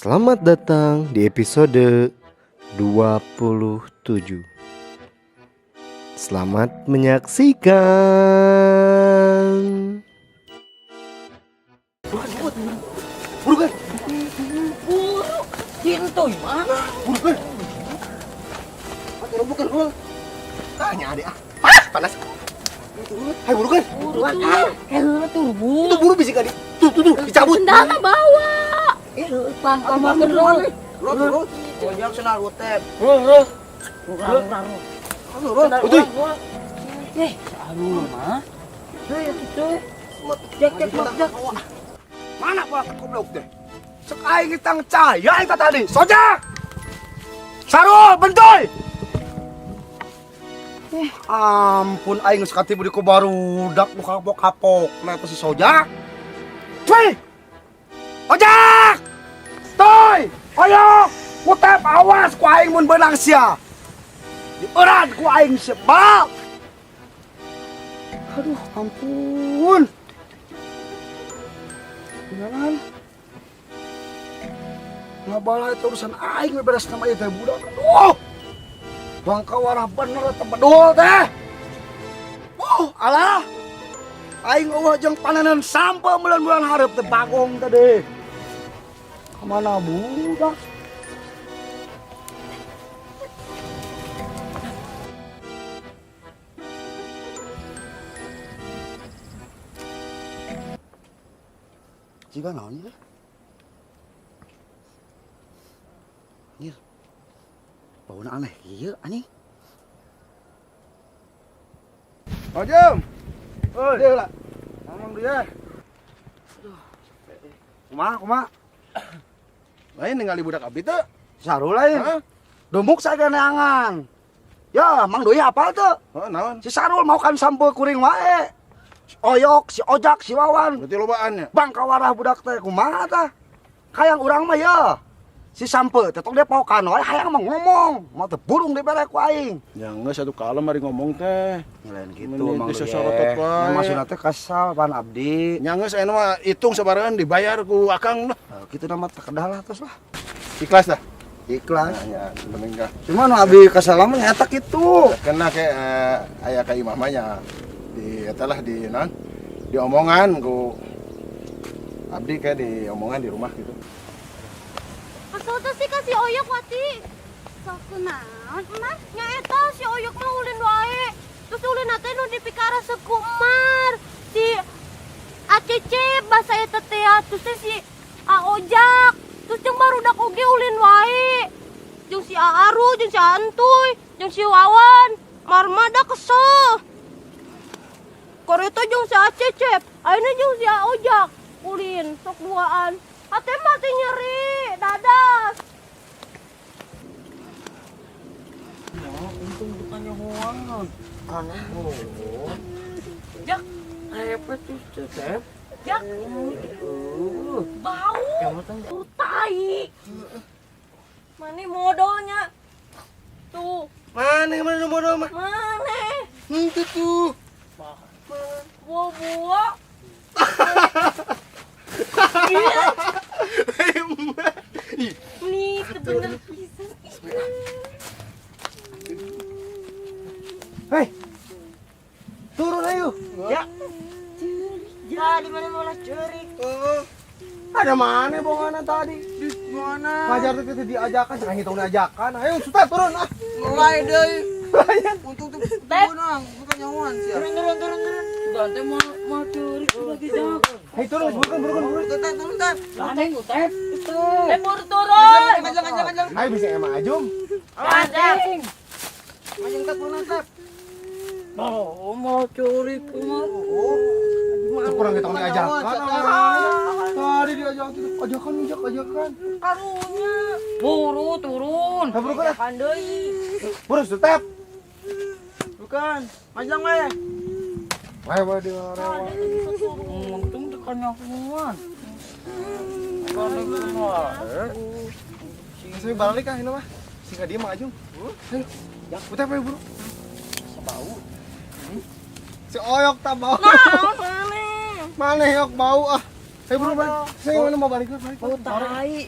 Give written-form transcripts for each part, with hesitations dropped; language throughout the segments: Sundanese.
Selamat datang di episode 27. Selamat menyaksikan. Buruan, Buru, cintoy mah. Buruan. Bukan, bukan. Tanya adek ah. Panas, panas. Hai, buruan. Buruan. Eh, tuh bu. Itu buru bisa kali. Tuh, tuh, tuh, dicabut. Sendalna bawa. Eh, pang pang roll. Roll, roll. Ojek senal utep. Roll, roll. Roll, roll. Utuy. Eh, aduh mah. Eh, itu. Cek, cek, cek, cek. Mana pola goblok teh? Cek aing tang caya eta tadi. Sojak. Sarul bentoy. Ampun aing geus katipu di ku barudak nu kapok-kapok na eta si Sojak. Cuy. Ojak. Toy. Oyok. Kutep awas ku aing mun beunang sia. Dieuran ku aing sia. Bal. Aduh, ampun. Jangan. Ngabala itu urusan aing beres nama ieu teh budak. Aduh. Bangka warah bener teh bedul teh. Alah. Aing eueuh jeung panenan sampeu bulan-bulan hareup teh bagong tadi. Kemana budak? Jika naon ieu? Anjir. Bauna aneh ieu anjing. Ojem. Oh, dia lah. Ngomong dia. Kumaha kumaha? Lain ningali budak abdi teu. Sarul lain. Hah? Dumuk saja neangan. Ya, Mang Doi apal tuh? Heeh, naon? Si Sarul mau kan sampeu kuring wae. Si Oyok, si Ojak, si Wawan. Berarti lobaan nya. Bangka warah budak teh kumaha tah? Hayang urang mah ya. Si sampeu teh tong depokan wae hayang mah ngomong. Mau teh burung dibere ku aing. Ya geus atuh kalem ari ngomong teh. Lain gitu Meni Mang Doi. disosorotot wae. Ya, maksudna teh kesal pan abdi. Nya geus aya mah hitung sabareun dibayar ku akang lah. Nah, kitu nama teh kedah lah terus lah. Ikhlas dah. Ikhlas. Nah, ya, penting kah. Cuman nu abdi kesal mah nyata kitu. Kena ke aya ka imah mah nya di eta lah di naon? Di omongan ku abdi kayak di omongan di rumah gitu. Kesel teh sih kasih Oyok Wati. Kesel kunaon emar? Nya eta si Oyok mah ulin wae. Terus ulin teh nu dipikaresep ku Emar. Si ACC bahasa eta teh ya. Terus teh si A Ojak. Terus jeung barudak oge ulin wae. Jeung si Aaru, jeung si Antuy, jeung si Wawan. Marmada kesel. Koreta jeung si ACC, ayeuna jeung si A Ojak. Ulin sok duaan. Hate mah teh nyeri, dadas. Untung bukannya hoangan. Aneh. Jak, repot tuh, Tep. Jak. Bau. Tai. Mana modalnya? Tuh. Mana mana modal mah? Mana? Itu tuh. Buah-buah. Nih, bener pisan. Hei. Turun ayo. Ya. Ya, di mana malah cerik. Ada mana bonganan tadi? Di mana? Ngajar teh teh diajakan, jangan ngitung diajakan. Ayo, Sultan turun ah. Mulai deh. Untung tuh menang, bukan nyawan sih. Turun, turun, turun, turun. Ganti mau mau cerik lagi Jak. Hei, turun, buruan, buruan, buruan. Tetep turun tep. Aneh, Tep. Eh, buru turun. Ngajak, ngajak, ngajak. Ayo bisa emang ajum. Ngajak. Ngajak tep turun tep. Oh, mau cerik mah. Kurang ngitung diajakan. Tadi diajakan, ajakan, ajak, ajakan. Karunya. Buru turun. Nah, buru kan? Ajakan deui. Buru tetep. Bukan. Ngajak we. Wae wae di rewa. Untung tekan nyahuan. Balik wae. Saya balik ah ini mah. Sing ka dieu Mang Ajung. Ayo. Utep ayo buru. Bau. Si Oyok tak bau. Naon maneh? Maneh yok bau ah. Saya buru balik. Saya mana mau balik balik. Bau tai.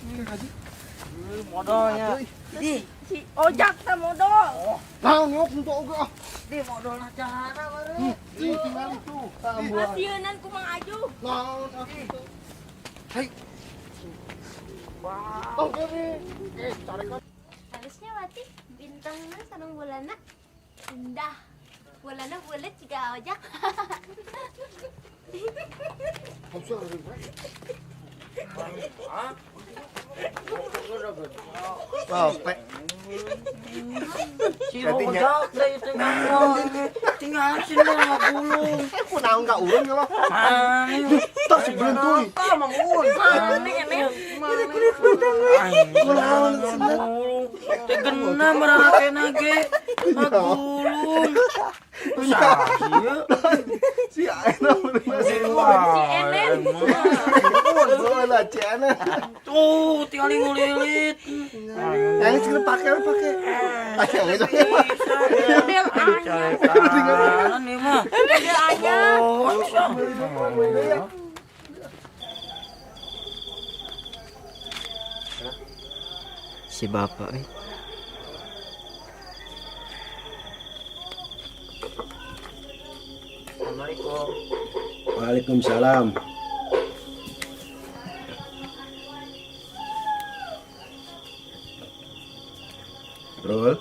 Modalnya. Di Si Ojak teh modal. Naon nyok untuk oge ah. Di modal cara baru. Ih, tinggal itu. Kasieunan ku Mang Aju. Naon ah. Hai. Wah. Oke nih. Eh, cari Harusnya Wati bintangna sareng bolana indah. Bolana bulat juga Ojak. Bapak. Si Ojak teh itu tinggal sini ngagulung. Kunaon ka urang kalau. Mana? Tak sebelum tuh. Tah Mang Uun. Mana ini? Kunaon ngagulung. Teh genah marakena ge. Ngagulung. Saha Si Aena Si Enen. Uun si Aena. Tuh, tinggal ngulilit. Yang ini pakai pakai. Ayo, ayo. Model anyar. Carekan ieu mah. Model anyar. Oh, Si bapak eh. Assalamualaikum. Waalaikumsalam. Rul.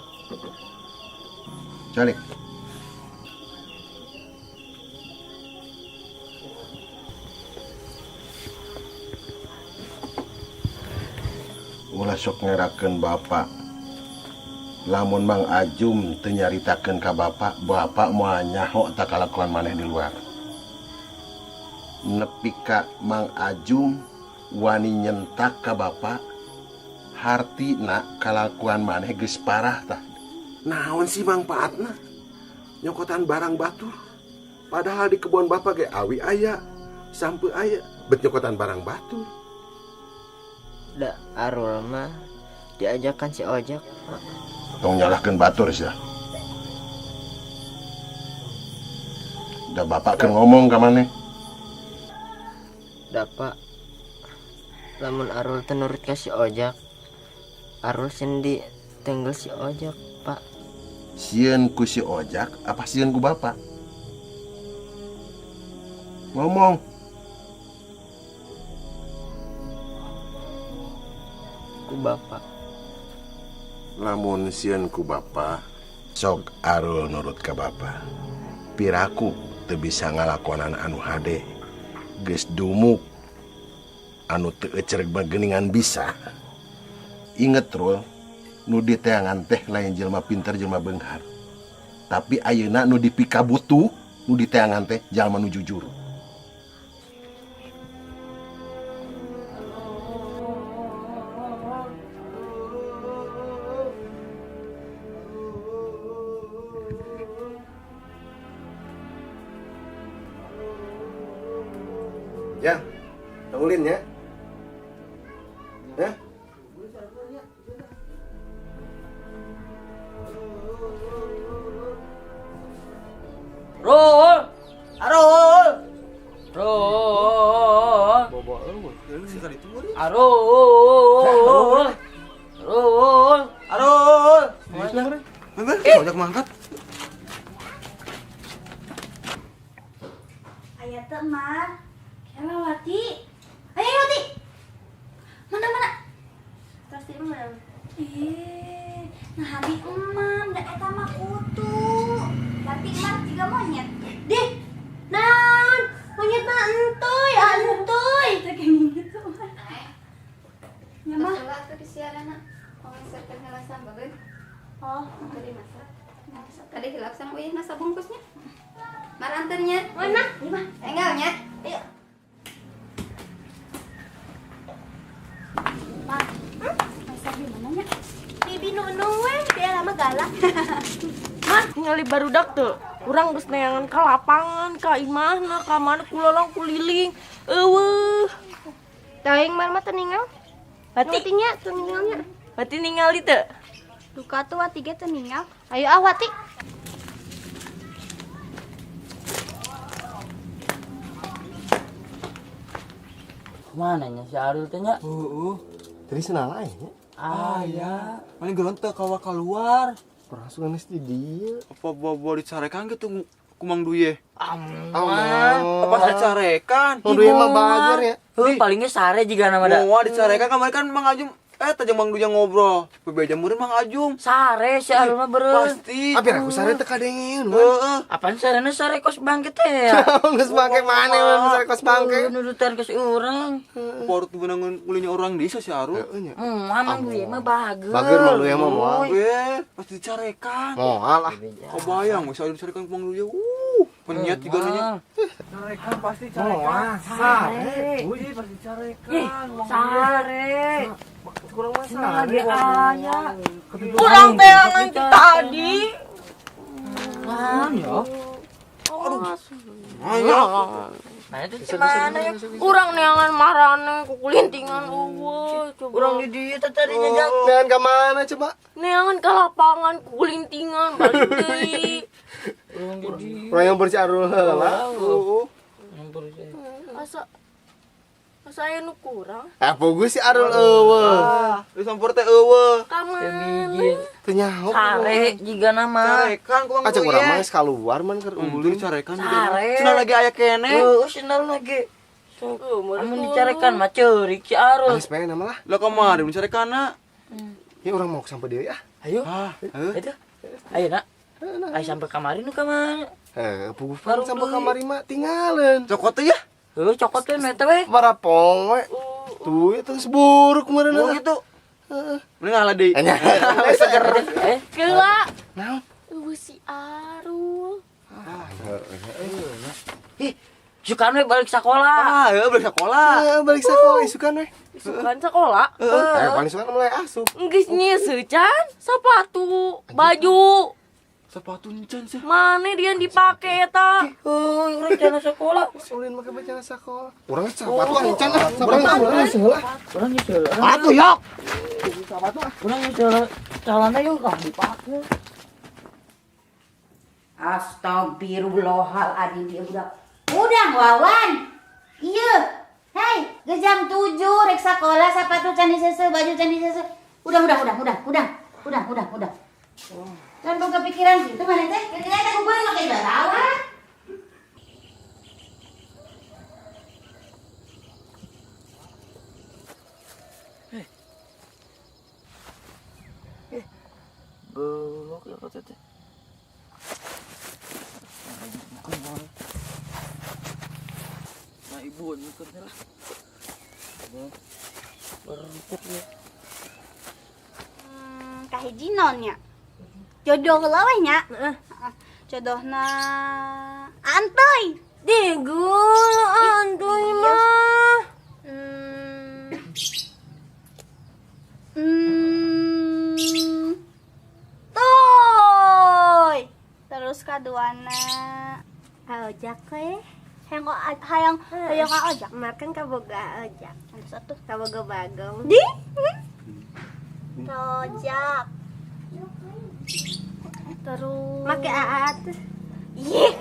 Calik. Ulah sok ngerakeun bapak. Lamun Mang Ajum teu nyaritakeun ka bapak, bapak moal nyaho tak kalakuan maneh di luar. Nepi ka Mang Ajum wani nyentak ka bapak, hartina kalakuan maneh geus parah tah. Naon sih mangpaatna? Nyokotan barang batur. Padahal di kebun bapak ge awi aya, sampeu aya, bet nyokotan barang batur. Da Arul mah diajakan si Ojak, Pak. Tong nyalahkeun batur sia. Da bapak keur ngomong ka maneh. Da Pak, lamun Arul teu nurut ka si Ojak, Arul sendi tenggel si Ojak, Pak. Sieun ku si Ojak apa sieun ku bapak? Ngomong. Ku bapak. Lamun sieun ku bapak, sok Arul nurut ka bapak. Piraku teu bisa ngalakonan anu hade. Geus dumuk anu teu ecereg mah geuningan bisa. Inget Rul, nu diteangan teh lain jelema pinter jelema beunghar. Tapi ayeuna nu dipikabutuh, nu diteangan teh jalma nu jujur. Ya, tangulin ya. Ya. Rul. Arul. Rul. Arul. Rul. Arul. Ojak mangkat. Aya teh Mar. Kela Wati. Ayo Wati. Mana mana? Terus di emam. Ih, nah hadi emam da eta mah kutu. Berarti Mar juga monyet. Dih. Naon? Monyet mah entuy, entuy. Teh kayak gitu. Ya mah. Atuh di siarana. Pangaserkeun heula sambeleun. Oh, Tadi masak. Tadi hilap sareng uyahna sabungkusnya. Mar anternya. mana? Iya mah. Enggalnya. Ayo. Ma, masak di mana nya? Bibi nunu we, dia lama galak. Mah, ningali barudak tuh. Urang geus neangan ka lapangan, ka imahna, ka mana kulalang kuliling. Eueuh. Teuing Mar mah teu ningal. Berarti Watinya teu ningalnya. berarti ningali teu? Duka tuh Wati ge teu ningal. Ayo ah Wati. Kemana nya si Arul teh nya? Heeh. Tadi senal aya nya. Aya. Mana geron teu kawa keluar. Perasaan geus di dieu. Apa bawa dicarekan gitu ku Mang Duye? Aman. Apa dicarekan? Mang Duye mah bager ya. Heuh, palingnya sare jiga nama da. Moal dicarekan kamari kan Mang Ajum tadi Mang Duye ngobrol. Bebeja murid Mang Ajum. Sare si Arul mah beureum. Pasti. Tapi aku sare teu kadengeun. Heeh. Apaan sarena sare kos bangke teh ya? Geus bangke maneh mun sare kos bangke. Nurutan ke si urang. Baru tuh benangan ulinya orang desa si Arul. Heeh nya. Mang Duye mah bager. Bager Mang Duye mah moal. Pasti dicarekan. Moal ah. Kebayang si Arul dicarekan ku Mang Duye. Peniat juga nanya. Carekan pasti carekan. Sare. Wih, pasti carekan. Sare. Kurang mah sare. Aya. Kurang teangan tadi. Naon yo? Aduh. Ayo. Nah itu gimana ya? Urang neangan marane kukulintingan eueuh coba. Urang di dieu teh tadi nya. Neangan ka mana coba? Neangan ka lapangan kukulintingan balik deui. Urang yang bersih Arul heula. Heeh. Asa asa aya nu kurang. Ah puguh si Arul eueuh. Disampur teh eueuh. Ka mana? Teu nyaho. Sare jiga nama. Carekan ku Mang Acak Duye. urang mah geus kaluar man keur ulin. Carekan Sare. juga. Cenah lagi aya keneh. Heuh, cenah lagi. Amun dicarekan mah ceurik si Arul. Geus pengen nama lah. Lah kamari dicarekanna. Ya urang mau sampai deui ah. Ayo. Ah, heuh. Itu. Ayo nak. Ayo sampai kamari nu ka mana? Heuh, puguh pan sampai kamari mah tinggalin. Cokot teh ya. Heuh, cokot teh mah teh we. Barapong we. Tuh itu geus buruk meureun. Oh gitu. Heeh. Mending ngalah deui. Nya. Seger. Geula. Naon? Eueuh si Arul. Ih, sukan we balik sekolah. Ah, heuh balik sekolah. Heeh, balik sekolah isukan we. Isukan sekolah. Heeh. Paling sukan mulai asup. Geus nyeuseut can sepatu, baju. Sepatu encan sih. Mana dia yang dipake eta? Heuh, urang cana sekolah. Ulin make bacana sekolah. Urang sepatu encan ah. Sepatu urang heula. Urang nyeuseut. Sepatu yok. Sepatu ah. Urang nyeuseut calana yuk ah dipake. Astagfirullahaladzim dia budak. Udang Wawan. Iya. Hei, ke jam 7 rek sekolah sepatu can diseuseuh, baju can diseuseuh. Udah. Kan boga pikiran gitu mana teh? Kira-kira teh kubeung make barawa. Belok ya kata teh. Nah ibu nyukurnya lah. Berukut ya. Kahiji naon nya? Jodoh heula we nya. Heeh. Jodohna Antoy. Digul Antoy mah. Toy. Terus kaduana Ojak we. Hayang hayang ojak. Makan kaboga ojak. Satu kaboga bagong. Di? Rojak. Terus make AA tuh. Ih,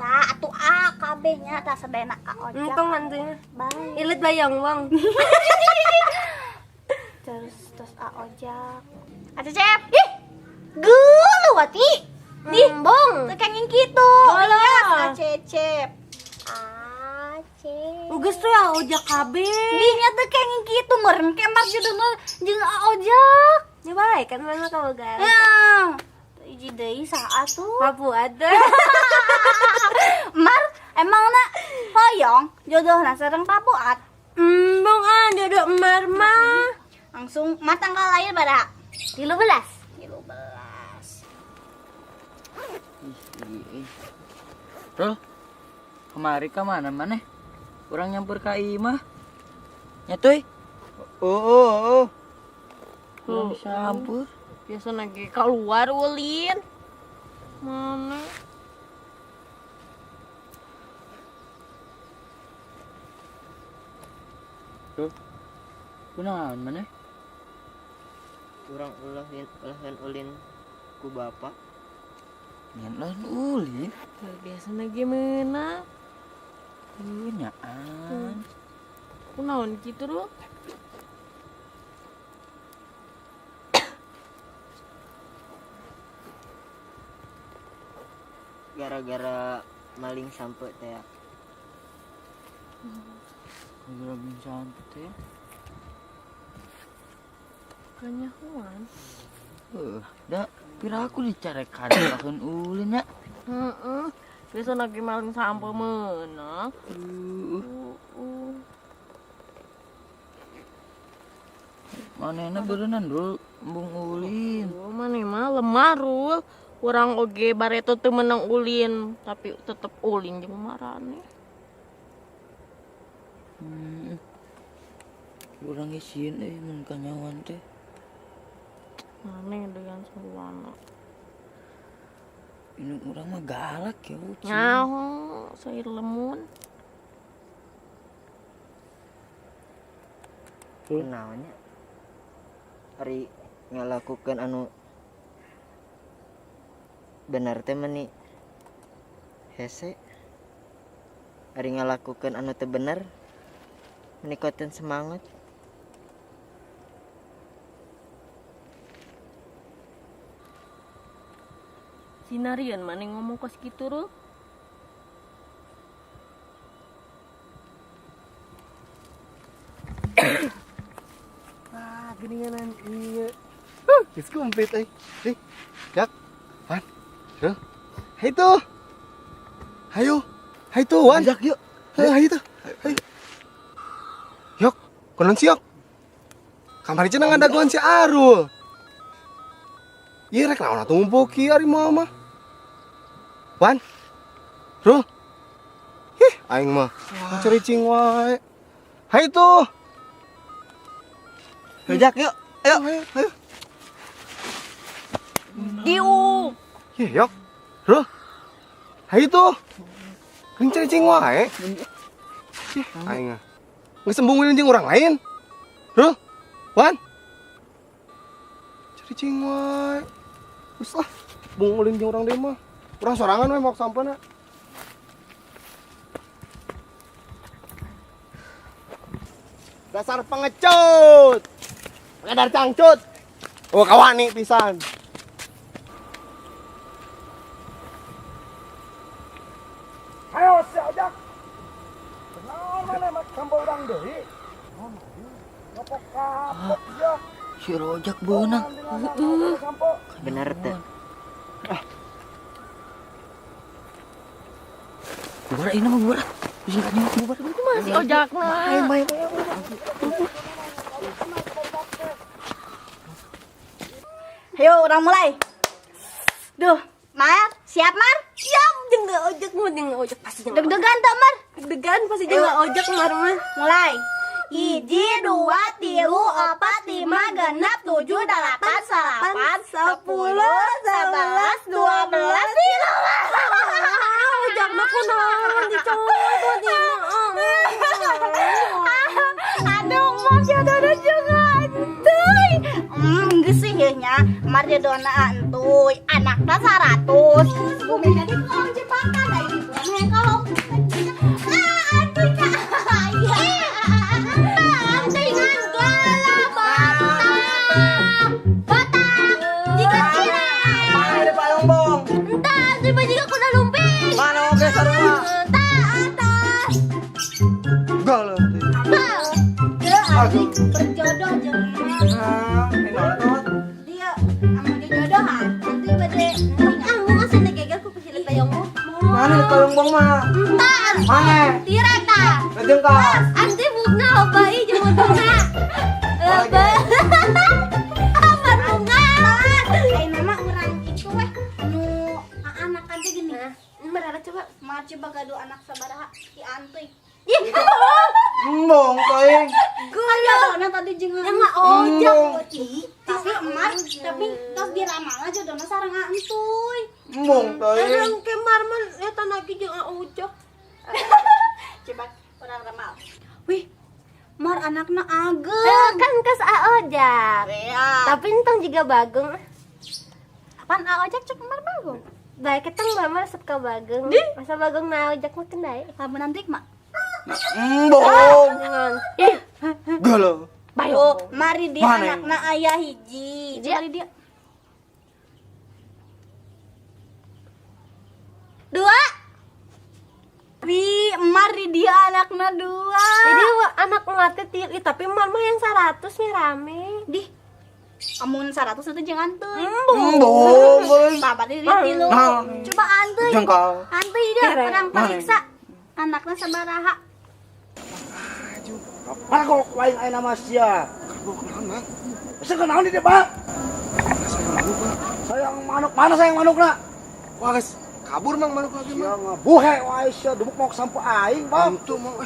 tah atuh A kabeh nya tah sadayana A ojak. Entong hantunya. Bae. Ilit bayang wong. Terus A ojak. Acecep. Ih. Geuleuh Wati. Ih, Embung. Teu kenging kitu. Bolos. Acecep. Acep. Geus tuh ya ojak kabeh. Dinya teu kenging kitu meureun kemar jodohna jeung A ojak. Ya bae kan mana kaboga. Ya. Hiji deui saha atuh? Papua teh. Mar, emangna hoyong jodohna sareng Papuat? Embung ah jodoh Mar mah. Langsung mah tanggal lahir pada 13. 13. Rul, kemari ka mana maneh? Urang nyampur ka imah. Nya tuy? Oh. Urang disampur. Biasa lagi keluar ulin. Mana? Tuh. Kunaon maneh? Urang ulahin ulin ku bapak. Nyan lain ulin. Biasa lagi mana? Nyaan. Kunaon kitu Rul? Gara-gara maling sampe teh. Gara-gara maling sampe teh. Kanyahoan. Da pira aku dicarekan bahkan ulin ya. Heeh. Bisa lagi maling sampe meunang. Manehna beureunnan Rul embung ulin. Oh, maneh mah lemah Rul. Urang oge bareto teu meunang ulin, tapi tetep ulin jeung marane. Urang ge sieun euy mun kanyahoan teh. Maneh dengan sarwana. Ini urang mah galak ya ucing. Nyaho, sayur lemun. Kunaonnya? Ari ngalakukeun anu benar teh meni hese. Ari ngalakukeun anu teu bener meni koten semangat. Sinarian maneh ngomong kos kitu Rul? Ah, geuninganan ieu. Geus komplit euy. Ih, Jak. Wan. Rul. Hayu tuh. Hayu. Hayu tuh, Wan. Jak yuk. Hayu tuh. Hayu. Yok, kunaon sih Yok? Kamari cenah ngadagoan si Arul. Ieu rek naon atuh ngumpul kieu ari mah. Wan. Rul. Ih, aing mah cericing wae. Hayu tuh. Jak yuk. Ayo, ayo, ayo. Diu. Ih, Yok. Rul. Hayu tuh. Geuning cericing wae. Ih, aing mah. Geus embung ulin jeung urang lain. Rul. Wan. Cericing wae. Geus lah, bung ulin jeung urang deui mah. Urang sorangan we maok sampeu. Dasar pengecut. Pengadar cangcut. Oh, kawani pisan. Ayo si Ojak. Kunaon maneh make sampeu urang deui? Ngopok kapok ya. Si Rojak beunang. Bener teh. Bubar ini mah bubar. Bisa kanyahoan bubar. Kumaha si Ojakna? Main. Ayo urang mulai. Duh, Mar, siap Mar? Siap jeung Ojak mah jeung Ojak pasti jeung. Deg-degan teu Mar? Deg-degan pasti jeung Ojak Mar mah. Mulai. 1, 2, 3, 4, 5, 6, 7, 8, 9, 10, 11, 12, 13. Ojak mah kunaon dicolot di mah. Aduh, Mar jodohna jeung antuy. Geus sih ieu nya, Mar jodohna antuy, anakna 100. Bumi tadi kolong jebakan da ieu mah kalau. Ah, antuy ka. Mana oge sarua? Tah, Galah. Aduh, berjodoh jeung Ah, nonton. Dia amun dijodohan, nanti bade Ah, mau sini geger ku pesilit payungmu. Mana payung bong mah? Entar. Mana? Tira tah. Lejeng ka. Anti bugna loba ieu jeung bunga. Loba. Apa bunga? Ai mama urang itu weh nu anakan teh gini. Merara coba. Mar coba gaduh anak sabaraha ki antuy. Ih, Embong teuing. Gula tadi jeung yang ojek. Tapi Mar, tapi tos diramal jodohna sareng antuy. Embong teuing. Urang ke Marman eta lagi jeung ojek. Coba urang ramal. Wih, Mar anakna ageng. Kan kas ojek. Iya. Tapi entong juga bagong. Apaan ojek cek Mar bagong? Baik keteng mama resep ka bagong. Masa bagong na ojek mah kendai. Lamun nanti mak. Embong. Ih, Gelo. Oh, mari dia Mana? anakna aya hiji. Mari dia. Dua. Wi, mari dia anakna dua. Jadi anak emak teh tapi emak mah yang 100 nya rame. Di. Amun 100 itu jeung antuy. Embong. Tah, berarti dia tilu. Nah. Coba antuy. Jengkal. Antuy dia orang Mana? periksa. Anakna sabaraha? Kok aing aya nama sia. Kabok naon, Mang? Sia kunaon di dieu, Pak? Sayang manuk, Mang. Sayang manuk mana sayang manukna? Wah, guys, kabur Mang manuk lagi, Sia Mang. ngabuhe wae sia dubuk mau sampo aing, Bang. Henteu, Mang.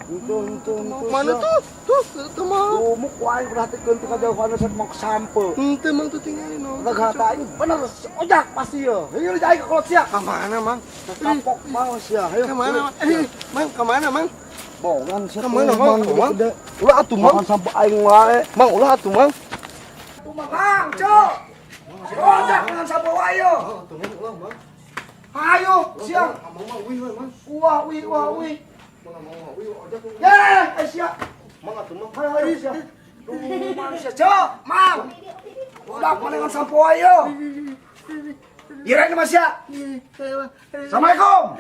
Henteu henteu henteu. Mana sia. tuh? Tuh, tuh, Mang. Dumuk wae perhatikeun ti kajauhan set mau sampo. Henteu, Mang tuh tinggalin no. Lega aing bener si Ojak pasti ye. Hayu aing ke kolot sia. Ka mana, Mang? Kapok mau sia. Hayu. Ka mana, Mang? Mang, ka mana, Mang? Bongan sia. Ka mana, Mang? Mang? Ulah atuh, Mang. Makan sampo aing wae. Mang, ulah atuh, Mang. Mang, cok. Ojak dengan sampo wae yo. Atuh, Mang, ulah, Mang. Ayo, siang. Mang, mau wih, Mang. Wah, wih, wah, wih. Mang, mau wih, ojak. Ya, eh sia. Mang atuh, Mang. Ayo, ayo, sia. Duh, manusia, cok. Mang. Udah dengan sampo wae yo. Ira ini Mas ya. Assalamualaikum.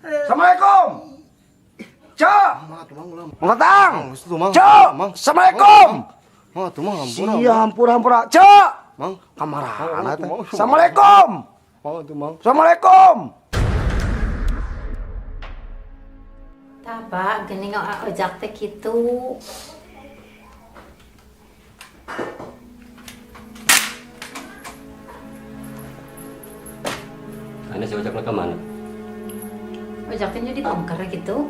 Assalamualaikum. Cok. Mang atuh, Mang, ulah. Mang datang. Mang, atuh, Mang. Cok. Mang. Assalamualaikum. Mang atuh, Mang, ampun. Sia, hampura, hampura. Cok. Mang. Kamarana teh. Mang, Assalamualaikum. Mang atuh, Mang. Assalamualaikum. Tah, Pak, geuning ojak teh kitu. Ane si ojak ka mana? Ojak teh nya ditongker gitu.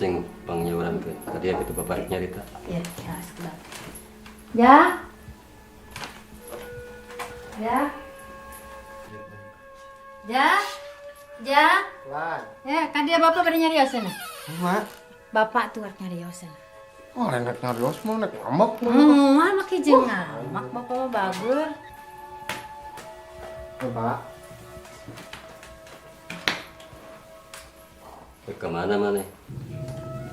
Cing pangnyawaran ke. Tadi ya gitu bapak rek nyarita. Ya, ya, sekedap. Ya. Ya. Ya. Ya. Ya, kan dia bapak pada nyarioseun. Mak. Bapak tuh rek nyarioseun. Oh, rek nyarios mah rek ngambek mah. Make jeung ngamak bapak mah bager. Pak. Kemana mana?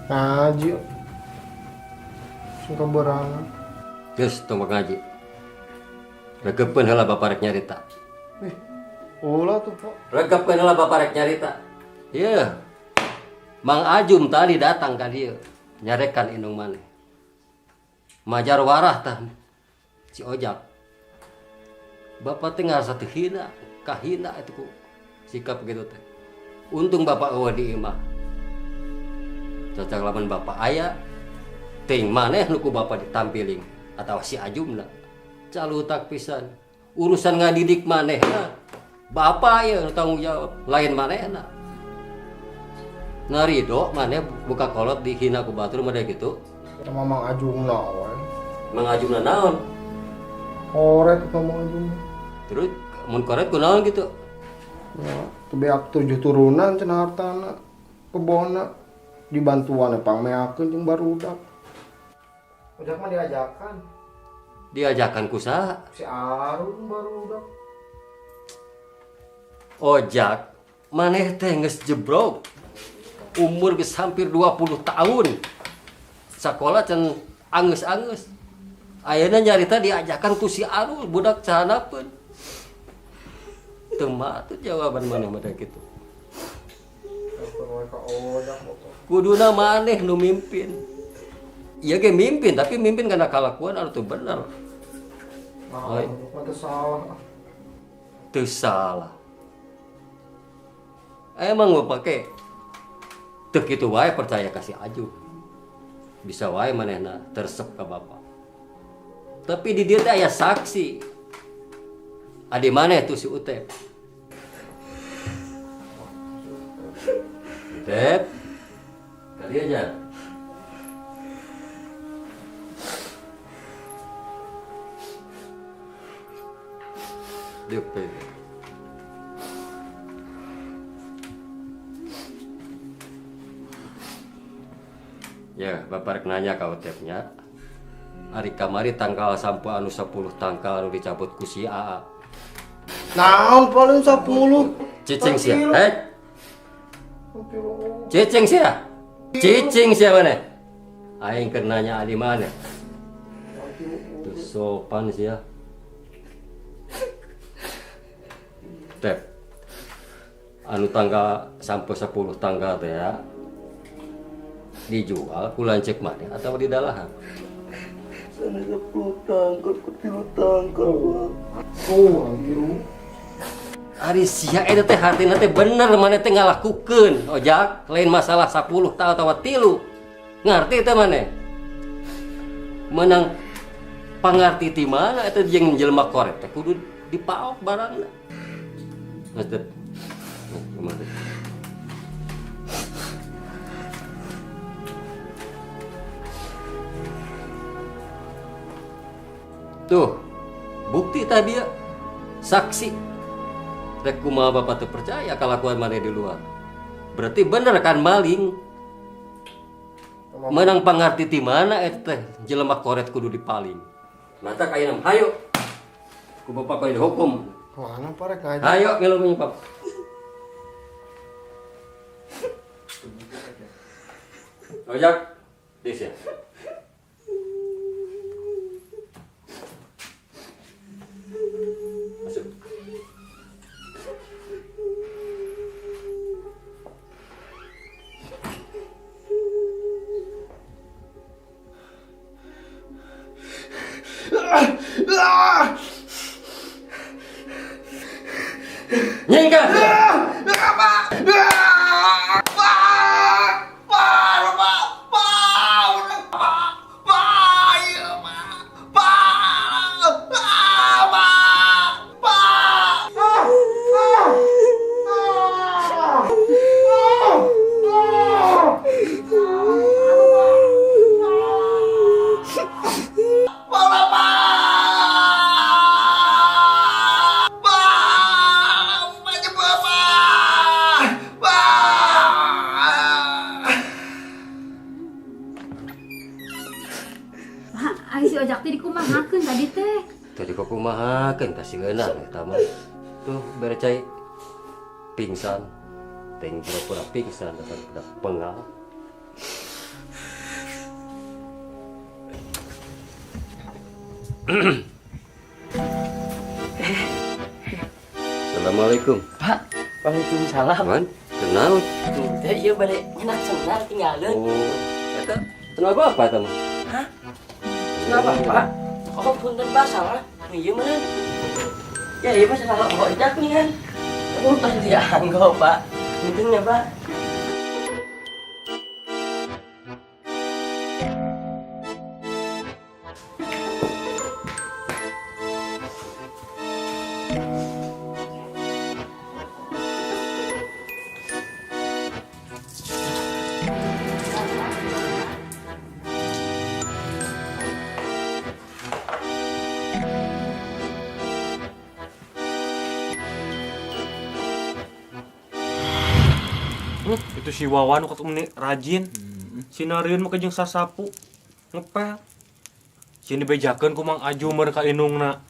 Ngaji. Suka berangan. Geus tong ngaji. Regepkeun heula bapak rek nyarita. Ulah tuh, Pak. Regepkeun heula bapak rek nyarita. Ieu. Mang Ajum tadi datang ka dieu nyarekan indung maneh. Majar warah tah si Ojak. Bapak teh ngarasa teu hina, kahina itu ku sikap gitu teh. Untung bapak eueuh di imah. Cocok lamun bapak aya ting maneh nu ku bapak ditampiling atawa si Ajumna. Calutak pisan. Urusan ngadidik manehna bapak ieu nu tanggung jawab, lain manehna. Narido maneh buka kolot dihina ku batur mah gitu. Sama Mang Ajumna we. Mang Ajumna naon? Koret sama Mang Ajumna. Terus mun koret kunaon gitu? Ya, teu beak 7 turunan cenah hartana. Kebonna dibantuan pangmeakeun jeung barudak. Ojak mah diajakan. Diajakan ku saha? Si Arun barudak. Ojak maneh teh geus jebrok. Umur geus hampir 20 tahun. Sakola can angeus-angeus. Ayeuna nyarita diajakan ku si Arul budak cahanapeun. Teu mah atuh jawaban maneh mah kitu. Kuduna maneh nu mimpin. Ieu ge mimpin, tapi mimpin kana kalakuan anu teu bener. Nah, mah teu salah. Teu salah. Emang bapak ke teu kitu wae percaya ka si Ajum. Bisa wae manehna tersep ka bapak. Tapi di dieu teh aya saksi. Adi maneh tuh si Utep. Utep. Kali aja. Diuk teh. Ya, bapak rek nanya ka Utepnya. Ari kamari tangkal sampo anu 10 tangkal anu dicabut ku si AA. Naon paling 10? Cicing sia. Hei. Cicing sia. Cicing sia maneh. Aing keur nanya adi maneh. Teu sopan sia. Tep. Anu tanggal sampai 10 tanggal teh ya, dijual ku lanceuk maneh atau di dalahan? Sana 10 tanggal ku 3 tanggal, Pak. Oh, anjir. Ari sia eta teh hartina teh bener maneh teh ngalakukeun, Ojak, lain masalah 10 ta atawa 3. Ngarti teh maneh? Menang pangarti ti mana eta jeung jelema koret teh kudu dipaok barangna. Geus teh. Kumaha teh? Tuh, bukti tadi ya. Saksi. Rek kumaha bapak teu percaya kalakuan maneh di luar. Berarti bener kan maling. Menang pangarti ti mana eta teh jelema koret kudu dipaling. Mata kayak nem hayu. Ku bapak kudu dihukum. Mana Pak rek ngaji? Hayo ngilu nyepap. Ojak, dis ya. Masuk. Nyingkah. Ai si Ojak teh dikumahakeun tadi teh? Tadi kok kumahakeun kasieuna eta mah. Tuh bere cai pingsan. Ting pura-pura pingsan datang budak pengal. Assalamualaikum. Pak, waalaikumsalam. Man, kenal. Teh ieu bade nyenak sendal tinggalin. Oh, eta kenal bapak eta mah? Hah? Kenal bapak? Oh, punten Pak, salah. Ieu mah. Ya, ieu mah salah Ojak nih kan. Punten dianggo, Pak. Punten ya, Pak. Itu si Wawan waktu ini rajin. Sinarieun mah jeung sasapu ngepel. Sini bejakeun ku Mang Aju meur ka indungna.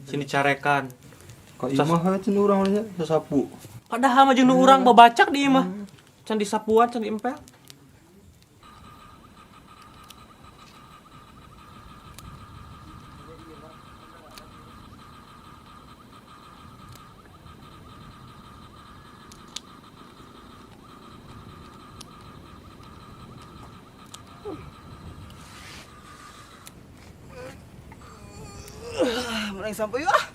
Sini carekan. Ka imah cenah urang nya sasapu. Padahal mah jeung nu urang babacak di imah. Can disapuan, can diempel. Mending sampai yuk ah.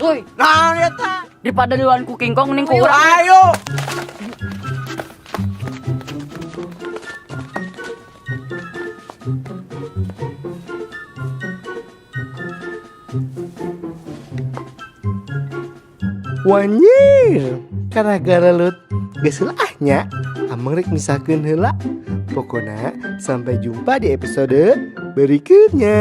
Tuh, nah lihat ta. Daripada liwan ku kingkong mending ku urang. Ayo. Wanjir, karena lut geus nya ameng rek misahkeun heula. Pokona sampai jumpa di episode berikutnya.